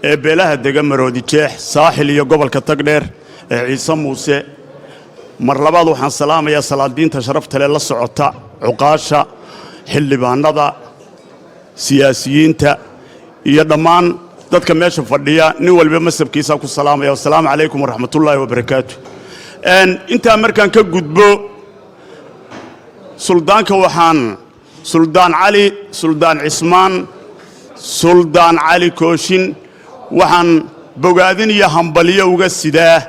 Ee beelaha dega Maroodi Jeex, Saaxil iyo gobolka Togdheer ee Ciise Muuse, mar labaad waxaan salaamayaa salaadiinta sharaftale la socota, cuqaasha, xildhibaanada, siyaasiyiinta iyo dhammaan dadka meesha fadhiya. Nin walba masabkiisaa ku salaamaya. Wasalaamu calaykum waraxmatullaahi wabarakaatu. Intaa markaan ka gudbo, suldaanka waxaan, Suldaan Cali, Suldaan Cismaan, Suldaan Cali Kooshin, waxaan bogaadin iyo hambalyo uga sidaa.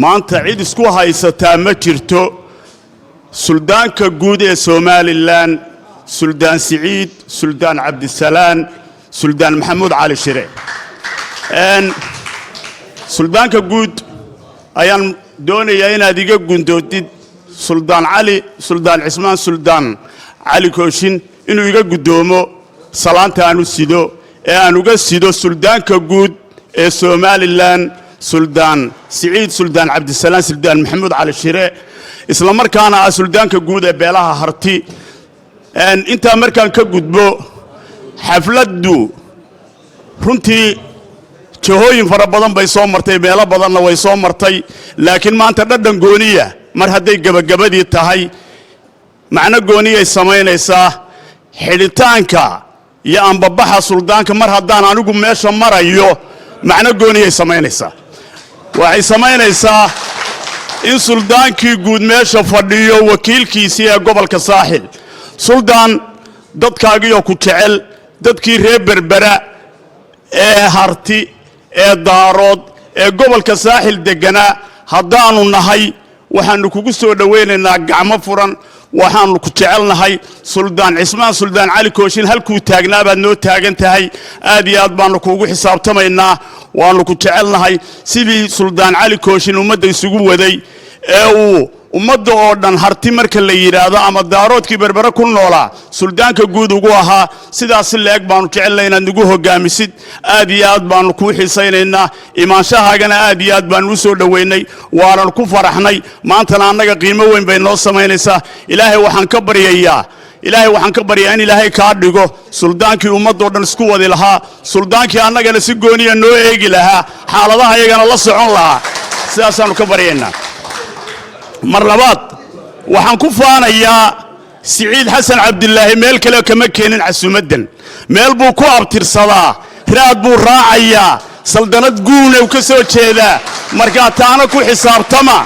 Maanta cid isku haysataa ma jirto suldaanka guud ee Somaliland, Suldaan Siciid, Suldaan Cabdisalaan, Suldaan Maxamuud Cali Shire. Suldaanka guud ayaan doonayaa inaad iga gundoodid, Suldaan Cali, Suldaan Cismaan, Suldaan Cali Kooshin, inuu iga guddoomo salaanta aan u sido ee aan uga sido suldaanka guud ee Somaliland, Suldaan Siciid, Suldaan Cabdisalaan, Suldaan Maxamuud Cali Shire, isla markaana ah suldaanka guud ee beelaha Harti. Intaa markaan ka gudbo, xafladdu runtii jahooyin fara badan bay soo martay, meelo badanna way soo martay, laakiin maanta dhadhan gooniya mar hadday gebagabadii tahay, macno gooniyay samaynaysaa. Xidhitaanka iyo ambabaxa suldaanka, mar haddaan anigu meesha marayo, macno gooniyay samaynaysaa. Waxay samaynaysaa in suldaankii guud meesha fadhiyo, wakiilkiisii ee gobolka Saaxil. Suldaan, dadkaagiioo ku jecel, dadkii reer Berbera ee Harti ee Daarood ee gobolka Saaxil degganaa haddaannu nahay, waxaannu kugu soo dhowaynaynaa gacmo furan. Waxaannu ku jecelnahay Suldaan Cismaan, Suldaan Cali Kooshin. Halkuu taagnaa baad noo taagan tahay. Aad iyo aad baannu kuugu xisaabtamaynaa, waannu ku jecelnahay. Sidii Suldaan Cali Kooshin ummadda isugu waday ee uu ummadda oo dhan, Harti marka la yidhaahdo ama Daaroodkii Berbere ku noolaa, suldaanka guud ugu ahaa, sidaas si leeg baannu jecelnay inaad nagu hogaamisid. Aad iyo aad baannu kuu xiisaynaynaa. Imaanshahaagana aad iyo aad baannu u soo dhoweynay, waanan ku faraxnay. Maantana annaga qiimo weyn bay noo samaynaysaa. Ilaahay waxaan ka baryayaa in Ilaahay kaa dhigo suldaankii ummaddoo dhan isku wadi lahaa, suldaankii annagana si gooniya noo eegi lahaa, xaaladaha iyagana la socon lahaa. Sidaasaannu ka baryaynaa. Mar labaad waxaan ku faanayaa, Siciid Xasan Cabdilaahi meel kale kama keenin casuumaddan. Meel buu ku abtirsadaa, raad buu raacayaa, saldanad guuna ka soo jeedaa. Markaa taana ku xisaabtama.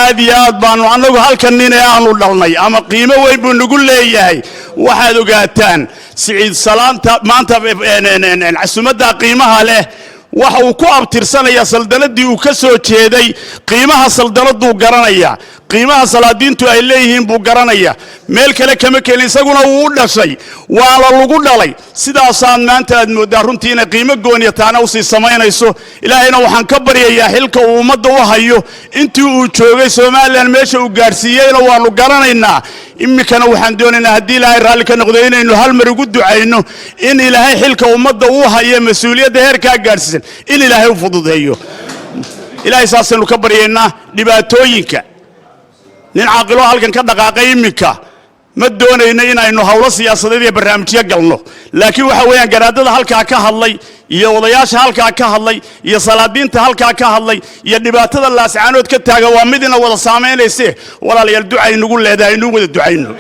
Aad iyo aad baannu annagu halkan nin ee aanu dhalnay ama qiimo weyn buu nagu leeyahay. Waxaad ogaataan, Siciid salaanta maanta casuumaddaa qiimaha leh waxa uu ku abtirsanayaa saldanaddii uu ka soo jeeday. Qiimaha saldanaduu garanaya, qiimaha salaadiintu ay leeyihiin buu garanaya. Meel kale kama keenin, isaguna wuu u dhashay, waana lagu dhalay. Sidaasaan maanta aad mooddaa runtii inay qiimo gooniya taana usii samaynayso. Ilaahayna waxaan ka baryayaa xilka uu ummadda u hayo, intii uu joogay Somaliland meesha uu gaadhsiiyeyna waannu garanaynaa. Iminkana waxaan doonaynaa, haddii Ilaahay raalli ka noqdo, inaynu hal mar ugu ducayno in Ilaahay xilka ummadda uu hayo, mas-uuliyadda heerkaa gaadhsiisan, in Ilaahay u fududeeyo. Ilaahay saasaynu ka baryaynaa. Dhibaatooyinka nin caaqiloo halkan ka dhaqaaqay iminka ma doonayno inaynu howlo siyaasadeed iyo barnaamijyo galno, laakiin waxa weeyaan garaadada halkaa ka hadlay iyo odayaasha halkaa ka hadlay iyo salaadiinta halkaa ka hadlay iyo dhibaatada Laascaanood ka taagan waa mid ina wada saamaynayse. Walaalayaal, ducay nagu leedahay, inuu wada ducayno.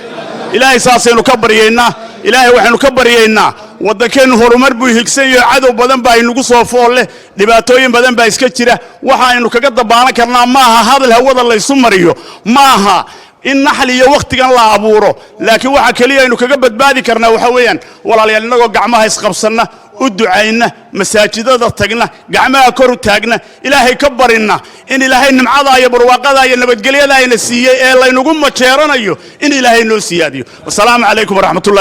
Ilaahay saasaynu ka baryaynaa. Ilaahay waxaynu ka baryaynaa, waddankeennu horumar buu higsan yaho, cadow badan baa inagu soo fool leh, dhibaatooyin badan baa iska jira. Waxa aynu kaga dabaalan karnaa maaha hadal hawada laysu mariyo, maaha in naxli iyo wakhtigan la abuuro, laakiin waxa keliya aynu kaga badbaadi karnaa waxa weeyaan, walaalayaal, innagoo gacmaha isqabsanna, u ducayna, masaajidada tagna, gacmaha kor u taagna, Ilaahay ka barinna in Ilaahay nimcada iyo barwaaqada iyo nabadgelyada ayna siiyey ee laynagu majeeranayo in Ilaahay noo siyaadiyo. Wasalaamu calaykum waraxmatullahi.